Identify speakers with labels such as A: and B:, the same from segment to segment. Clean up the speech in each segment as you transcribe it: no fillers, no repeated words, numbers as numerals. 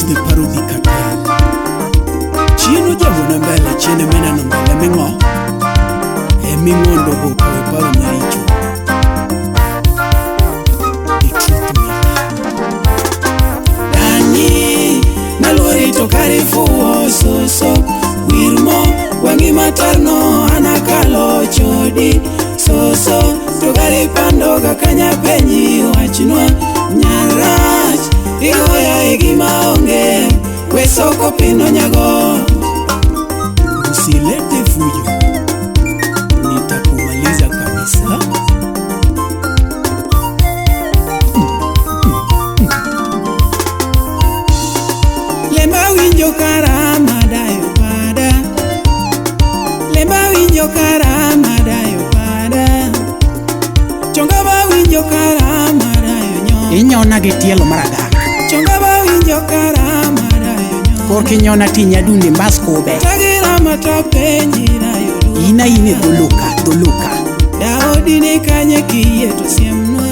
A: It's the Parody Cartel. Chien ojamona mbele, chien emineno mbele ming'o. Eming'ondo boka we paro maricho. The truth matter. Dani, naluori to kare fuwo soso. Wir mo, wang'i matarno anakalo chodi. Soso, to kare pandoga kanya penyi wachnwa. Nyarach, igoya e gima onge. We soko pino nyago. Usilete fujo, nitakumaliza kabisa. Lemba winjo karama dayo pada. Lemba winjo karama dayo pada. Chonga ba winjo karama dayo nyo.
B: Inyona gi tielo maragak.
A: Chonga ba winjo karama dayo nyo.
B: Korka inyona tinyadunde mbas kube.
A: Tagira matapenji dayo du.
B: In aine dholuka, dholuka.
A: Daodi ni kanye kiyie to siemnwa.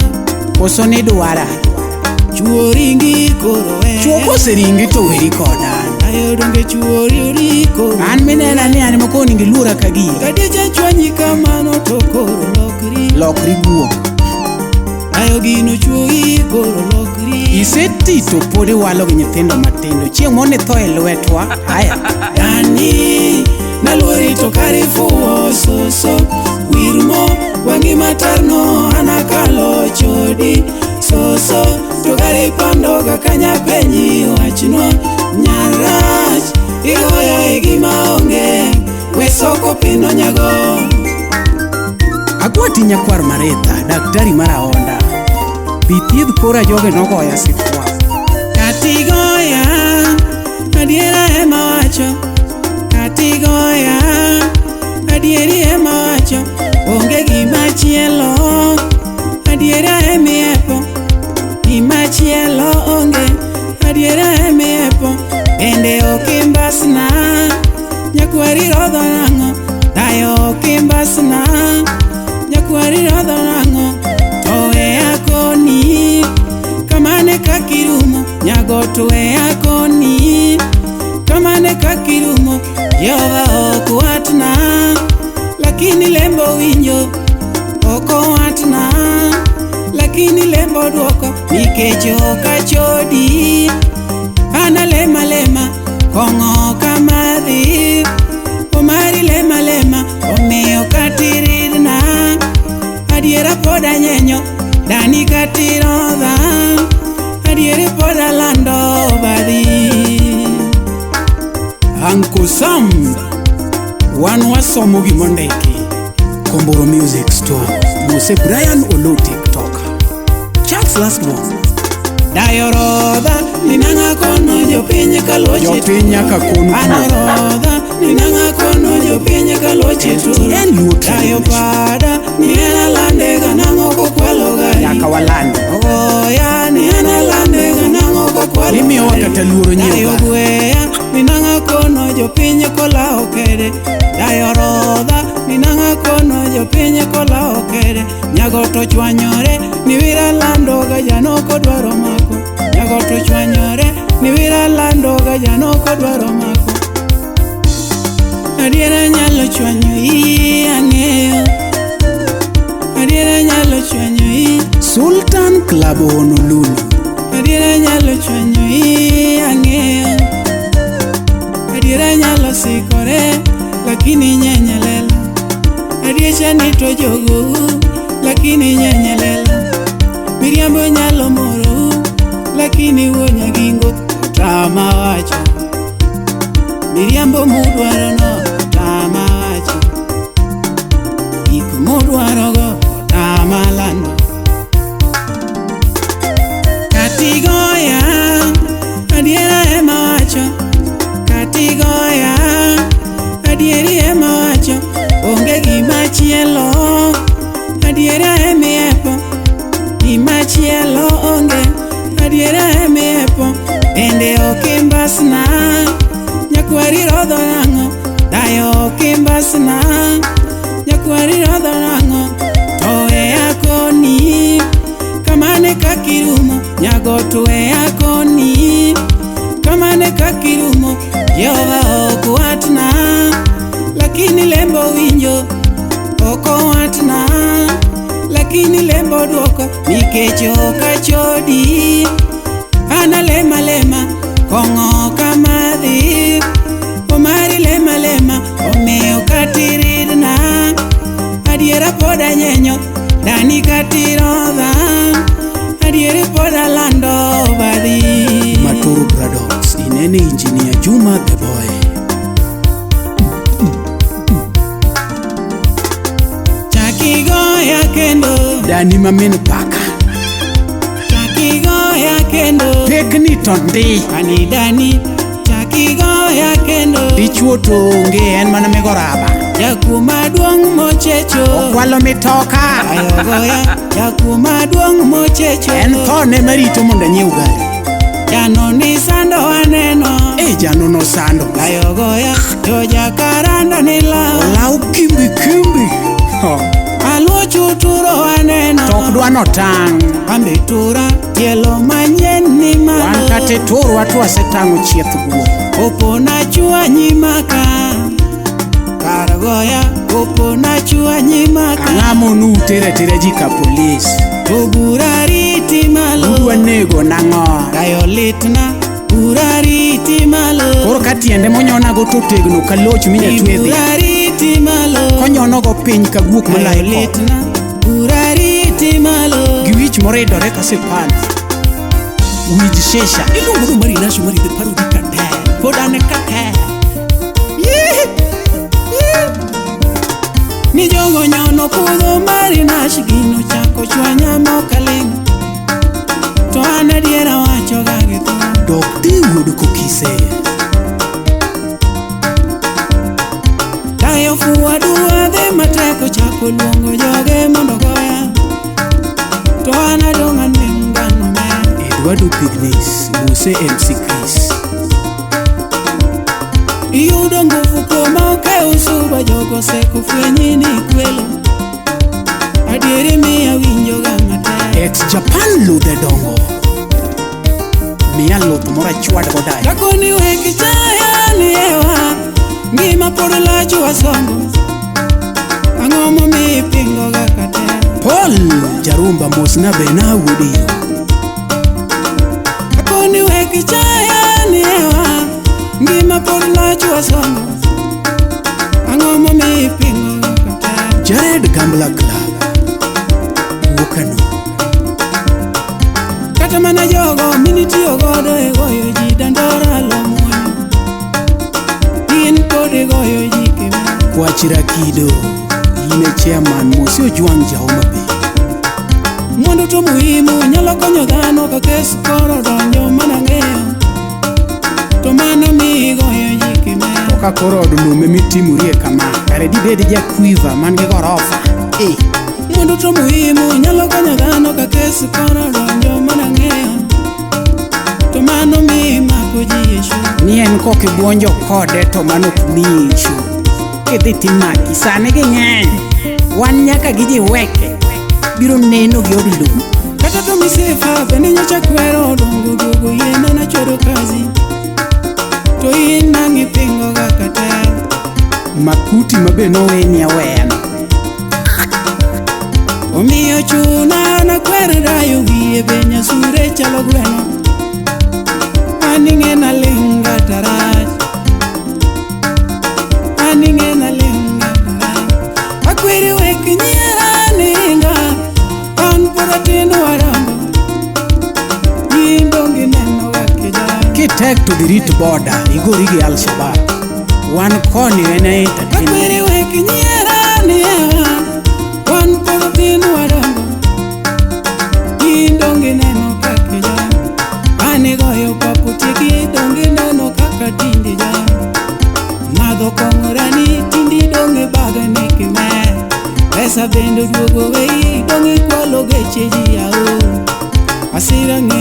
B: Koso nidwara.
A: Chuo ringi koro we.
B: Chuo koseringi to weri koda.
A: Ayo donge chuo riori koro.
B: An minena ni an mokoni giluora ka giri.
A: Kadicha chwanyi kamano to koro lokri.
B: Lokri guok.
A: Ayo gino chuoyi koro lokri.
B: Iseti to pod iwalo gi nyithindo matindo. Chieng' moro nitho e lwetwa. Aya.
A: Dani, naluori to kare fuwo soso. Wir mo, wang'i matarno anakalo chodi. Soso, to kare pandoga kanya penyi wachnwa. Nyarach, igoya e gima onge. We soko pino nyago.
B: Agwati nyakwar Maretha, daktari mar aonda. Bi thiedh kora joge nogoya sifwa.
A: Katigoya, adiera ema wacho. Katigoya, adieri ema wacho. Onge gima chielo, adiera emiepo. Gima chielo onge, adiera emiepo. Bende ok imbasna, nyakwari rodho nang'o. Dayo ok imbasna, nyakwari rodho nang'o. To weya koni, kamane kakirumo. Nyago to weya koni, kamane kakirumo. Jehova ok watna, lakini lembo winjo. Ok owatna, lakini lembo duoko. Nikech ok achodi, an alema lema, kong'o ok amadhi. Omari lema lema, omiyo katirirna. Adiera pod anyenyo, dani katirodha. Adieri pod alando badhi.
B: Uncle Sam, wan wasomo gimondiki. Komboro Music Store, Mose Brian Olo TikTok. Charles last one.
A: Dayo rodha, ninang'a kono jopiny kaluoche
B: Jopiny nyaka kon
A: An orodha, ninang'a kono jopiny kaluoche turo.
B: En Luo
A: Dayo
B: Tradition.
A: pada, ni en alande ga nang'o kokwalo gari.
B: Nyaka walandi.
A: Ogoya, ni en alande ga nang'o kokwalo
B: Imiyowa
A: gari.
B: kata luoro nyiewo
A: Dayo
B: gari.
A: gweya, ninang'a kono jopiny kolawo kede. Dayo rodha, ninang'a kono jopiny kolawo kede. Nyago to chwanyore, ni wira lando ga janoko dwaro mako. Nyago to chwanyore, ni wira lando ga janoko dwaro mako. Adiera nyalo chwanyo iyi ang'eyo. Adiera nyalo chwanyo iyi.
B: Sultan Club Honolulu.
A: Adiera nyalo chwanyo iyi ang'eyo. Adiera nyalo sikore, lakini nyenyelela. Adiecha ni to jogou, lakini nyenyelela. Miriambo nyalo morou, lakini wuo nyagingo tama wacho. Miriambo mudwaro no tama wacho. Gik mudwarogo tama lando. Katigoya, adiera ema wacho. Katigoya, adieri ema wacho. Onge gima chielo, adiera emiepo. Gima chielo onge, adiera emiepo. Bende ok imbasna, nyakwari rodho nang'o. Dayo ok imbasna, nyakwari rodho nang'o. To weya koni, kamane kakirumo. Nyago to weya koni, Kamane kakirumo Jehova ok watna, lakini lembo winjo ok owatna, lakini lembo duoko nikech ok achodi. An alema lema kong'o ok amadhi, omari lema lema omiyo katiridna. Adiera pod anyenyo dani katirodha, adieri pod alando badhi.
B: Maturu Brothers, inene Engineer Juma the boy.
A: Chakigoya kendo,
B: Dani mamin paka.
A: Chakigoya kendo,
B: Pekni to ndi.
A: Ani dani chakigoya kendo.
B: Dichuo to onge en mana migoraba.
A: Jakuo maduong' mochecho
B: Okwalo mitoka.
A: Ayogoya jakuo maduong' mochecho.
B: En thone marito mondo anyiew gari.
A: Jano ni sando aneno.
B: Eh, jano no sando.
A: Ayogoya jo jakaranda ni law.
B: Olaw kimbi kimbi.
A: Aluo chuturo aneno.
B: To ok dwa notang'.
A: Ambe tura tielo manyien ni malo.
B: Wan kata iturwa to wasetang'o chieth guok.
A: Opona chua nyimaka kar goya, opona chua nyimaka.
B: Ang'a monu utere atera ji ka polis?
A: To bura riti malo.
B: Udwa nego nang'o?
A: Dayo litna bura riti malo.
B: Koro ka tiende monyonago to otegno ka loch minya twe dhiang'.
A: Bura riti malo.
B: Konyonogo piny ka guok
A: Dayo
B: malayo koth.
A: litna bura riti malo.
B: Gi wich moridore ka sipan. Wij shisha. Iluongo ni Mari Nash Mari the parody kate. Pod an kate.
A: Ni jogo nyono kudho Mari Nash gino chako chwanya mokaling'. To an adiera wacho ga gi tho.
B: Dok dhi wuod kokise.
A: Dayo fuwa duwa dhi matek ochako luongo joge mondo goya. To an adong' anweng' ngano mer.
B: Eduardo Pignis, Mose MC Chris.
A: Iyudo nguvu kuoma ok usuba jogo osekofwenyi ni kwelo. Adieri miya winjo ga matek.
B: Ex Japan ludhe dongo. Miya luth moro achwad go dayo.
A: Dakoni wek chaya ni ewa, ngima pod lach wasongo. Ang'o momiyo ipingo ga katek?
B: Paul Jarumba mosna be na wuod iro.
A: Dakoni wek chaya ni ewa, ngima pod lach wasongo. Ang'o momiyo ipingo ga katek?
B: Jared Gambler Club. Wuokano.
A: Kata mana jogo minitiyo godo e goyo ji dandora lomuonyo. In pod igoyo ji kimer.
B: Kwachira kido. In e chairman Mose Ojwang' ja Homa Bay.
A: Mwandu to muhimu nyalo konyo dhano ka kes koro donjo mana ng'eyo. To mano mi igoyo ji kimer.
B: To ka koro od lum emitimorie kama, kare dibed jakwiva man gi gorofa. Eh.
A: Mwandu to muhimu nyalo konyo dhano ka kes koro donjo mana ng'eyo. To mano mi imako ji e shu.
B: Ni en kokibuonjo kode to mano ok miyi shu. Kidhi timaki, sani ging'eny. Wan nyaka gi jiweke. Biro neno gi od lum.
A: Kata to misefa bende nyocha kwero dongo duogo yiena nachwado kazi. To in nang' ipingo ga katek.
B: Makuti ma be noweni aweya no.
A: Omiyo chuna nakwer dayo wiye be nyasure chalo gweno. An ing'e naling' ga tarach. An ing'e naling' ga tarach. Akweri wek nyiera ninga. An pod atin warango. In donge ineno ga kijana.
B: Kitek to dhi rit boda, igori gi Al-Shabaab. Wan koni en e entertainment.
A: Akweri wek nyiera ni ewa. Wan pod atin warango. In donge ineno kaka ijam. An igoyo papo tieki donge ineno kaka tindi jam. Madho kong'o rani tindi donge bagni kimer. Pesa bende oduogo weyi donge ikwalo geche ji ao. Asira ng'e